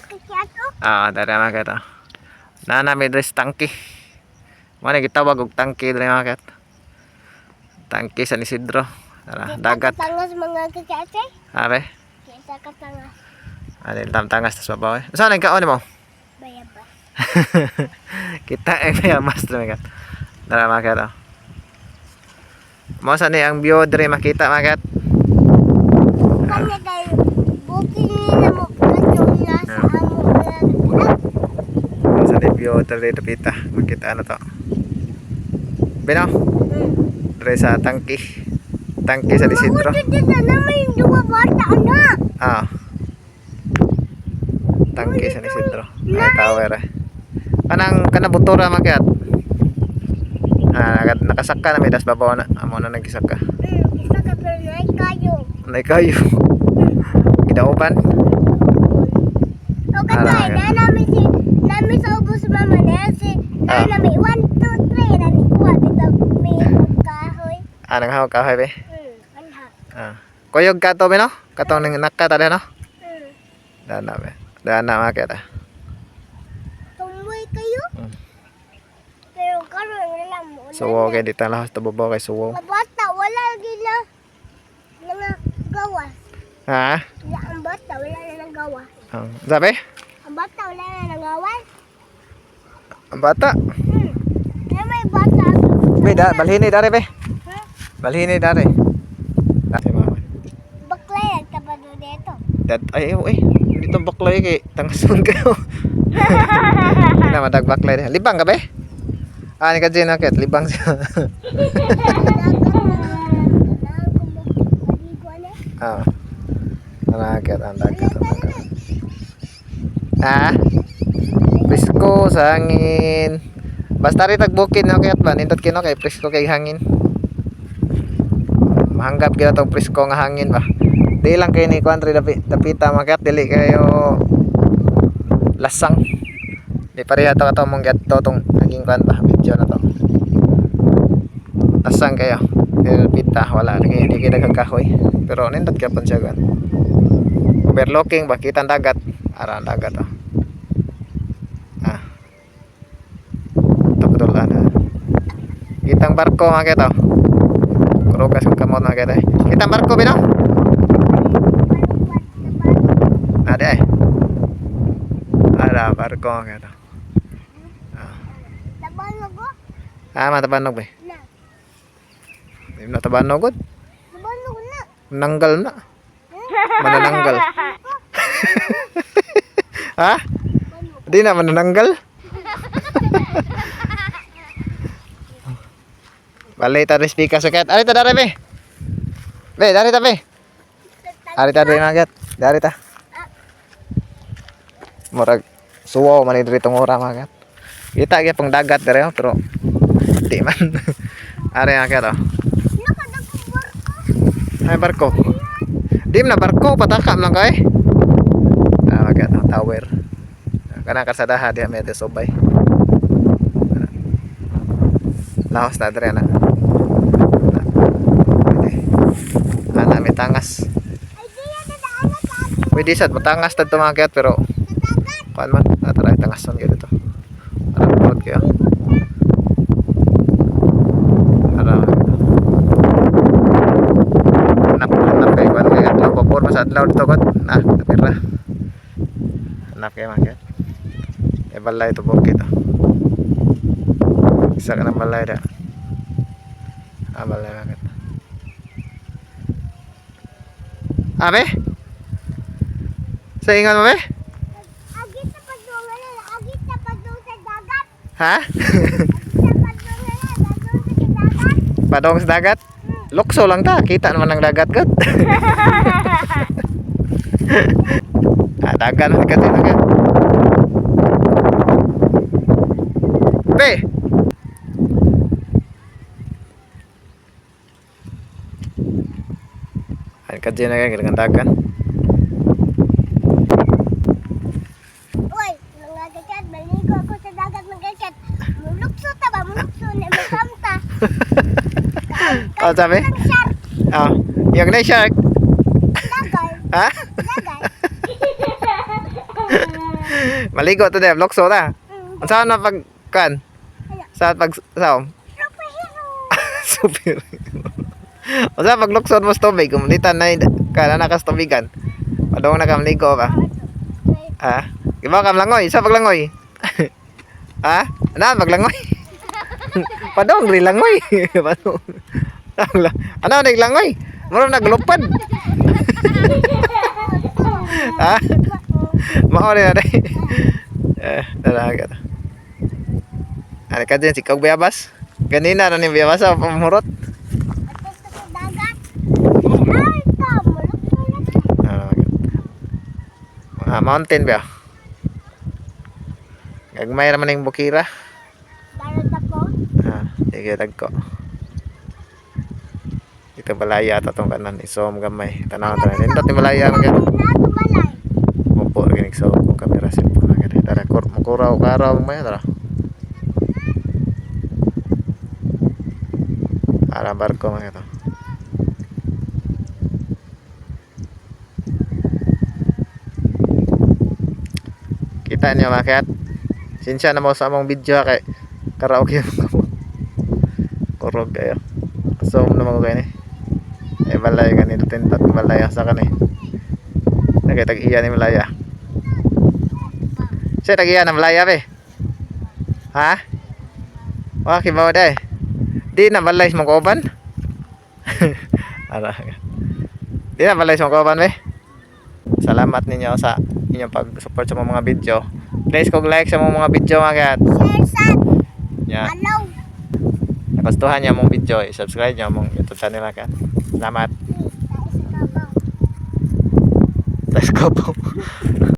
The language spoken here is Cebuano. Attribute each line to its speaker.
Speaker 1: Kakiato.
Speaker 2: Ah, dara mga kat. Oh. Naa mi diri sa tangki. Mao ni gitawag og tangki diri, mga kat. Tangki San Isidro. Tara, dagat.
Speaker 1: Katangas, mga kakiate.
Speaker 2: Are.
Speaker 1: Kita katangas.
Speaker 2: Ano yung tamtangas tas babaw eh. Saan ang kaon mo?
Speaker 1: Bayabas.
Speaker 2: Kita eh bayabas diri, mga kat. Dara, mga kat. Oh. Mao sa ni ang view diri makita, mga kat.
Speaker 1: Kanya kay bukid ni na mo katong nasa amo mga kakiat.
Speaker 2: Mao sa ni view diri dapita. Makita na to. Bino, diri sa tangki. Tangki San Isidro.
Speaker 1: Mauna dito na may duwa bata na.
Speaker 2: Ah. Tangke San Isidro. Ay, tower eh. Kanang kanang butura man kayat. Ah, nakasaka na may das babaw na. Amo na nagisaka.
Speaker 1: Isa ka pero naay kayo.
Speaker 2: Nay kayo. Gidauban.
Speaker 1: O katoy,
Speaker 2: Ah,
Speaker 1: na namin si namin sa ubos mama na si na namin 1 2 3 na ni kuha bitaw may kahoy.
Speaker 2: Ah, nanghawak kahoy be.
Speaker 1: Anha.
Speaker 2: Ah. Kuyog ka to be no? Katong ning naka ta no?
Speaker 1: Hmm.
Speaker 2: Dana be. Dana man kayat. Ah.
Speaker 1: Tumoy kayo. Pero karon wala mo.
Speaker 2: Suwo kay dito lahos to babaw kay suwo.
Speaker 1: Bata wala gila mga gawas.
Speaker 2: Ha?
Speaker 1: Ya, ang bata wala na nang gawas.
Speaker 2: Ah. Sabi?
Speaker 1: Ang bata wala na nang gawas.
Speaker 2: Ang bata.
Speaker 1: Kaya may bata.
Speaker 2: Be, da, balhini dare be.
Speaker 1: Huh?
Speaker 2: Balhini dare. Dare mama.
Speaker 1: Baklay ang tapado dito.
Speaker 2: Dad, ay, eh, hindi itong baklay kay tangason kayo. Hindi na madag baklay. Libang ka be? Ah, ni ka Jane akit, libang siya. Ah. Nakakit, ang dagat, ang dagat. Ah? Presko sa hangin. Basta rin tagbukid na kayat ba? Nindot kino kay presko kay hangin. Mahanggap gila tong presko nga hangin ba. Di lang kay ni kuan dapi, dapita makat dili kayo lasang. Di pareha to kato mong gatto tong naging kuan ba video na to. Lasang kayo. Di dapita wala lagi di kay daghang kahoy. Pero nindot gyapon siya kuan. Overlooking ba kita ang dagat. Ara ang dagat oh. Ah. Tapos na. Kitang barko mga kita. Kurugas kong kamot mga kita. Kitang barko bino? Ada eh. Ada barko mga kita. Ah, ah matabanog be. Di na tabanog gud. Nanggal na. Manananggal. Ha? Di na manananggal? Balay ta rin speaker sukat. Ari ta dari be. Be, dari ta be. Ari ta diri magat. Dari ta. Murag suwaw man diri tong ora magat. Kita gyud pang dagat diri oh, pero di man. Ari magat oh. Ay barko. Di man na barko pataka man lang kay. Ah, magat ang tower. Kanang karsadaha diha may subay. Laos na diri na. Pwede. Ana may tangas. Pwede sad matangas tad tumakyat pero kuan man natara tangason gyud ito. Ara purot kayo. Ara. Hanap hanap kay kuan kay adlaw pabor pa sa adlaw dito kot. Na, natira. Hanap kay makyat. E balay to bukid oh. Isa ka ng balay da. Ah, balay makyat. Abe? Sa ingon mo be? Ha? Padong sa dagat? Lukso lang ta, kita naman ang dagat gud. Ah, dagat man kasi dagat. Be. Ay kadyo na kay dagan.
Speaker 1: Uy, mga kakat, maligo ako sa dagat mga kakat. Mulukso ta ba? Mulukso na makamta.
Speaker 2: Oh, sabi?
Speaker 1: Ang shark,
Speaker 2: Oh, yung na shark.
Speaker 1: dagat,
Speaker 2: Ha?
Speaker 1: dagat.
Speaker 2: Maligo to de, lukso ta. Unsa na pag kan? Sa pag sa
Speaker 1: Superhero.
Speaker 2: Super. Unsa pag luksod mo sa tubig, kumlitan na kana na kas tubigan. Padong na ka maligo ba? Ha? Giba ka langoy, sa paglangoy. Ha? Ana paglangoy. Padong ri langoy. Padong. Ano naglangoy? Mura naglupad. Ha? Mao rin na. Eh, dara ka. Ano ka dyan, si Kog Bayabas? Ganina na ni Bayabas sa pamurot.
Speaker 1: Ato sa dagat. Ay, ka, mulukso na ta.
Speaker 2: Ah, mountain ba? Gagmay raman yung bukira.
Speaker 1: Darot ako.
Speaker 2: Ah, sige, tagko. Ito balaya ta tong kanan isom gamay. Tanaw ta. Nindot ni balaya man
Speaker 1: Na tumalay.
Speaker 2: Mupo ra ginig sa akong kamera cellphone na gani. Tara kur mukuraw karaw maya tara. Ara barko man ito. Kita niyo mga kayat. Sinsya na mo sa among video ha, kay karaoke mo. Kurog kayo. So naman ko kayo ni. Ay balay ganito tintat balay sa kani. Nagay tag-iya ni Malaya. Siya tag-iya na Malaya be. Ha? Wa kibaw day. Di na balay sa mong kauban. Ara. Di na balay sa mong kauban be. Salamat ninyo sa inyong pag-support sa mga video. Please kog like sa mga video mga kat.
Speaker 1: Share sad.
Speaker 2: Yeah.
Speaker 1: Alaw.
Speaker 2: Nagustuhan niyo mong video, i-subscribe niyo mong YouTube channel mga kat. Salamat.
Speaker 1: Tayo sa kabaw.
Speaker 2: Let's go po.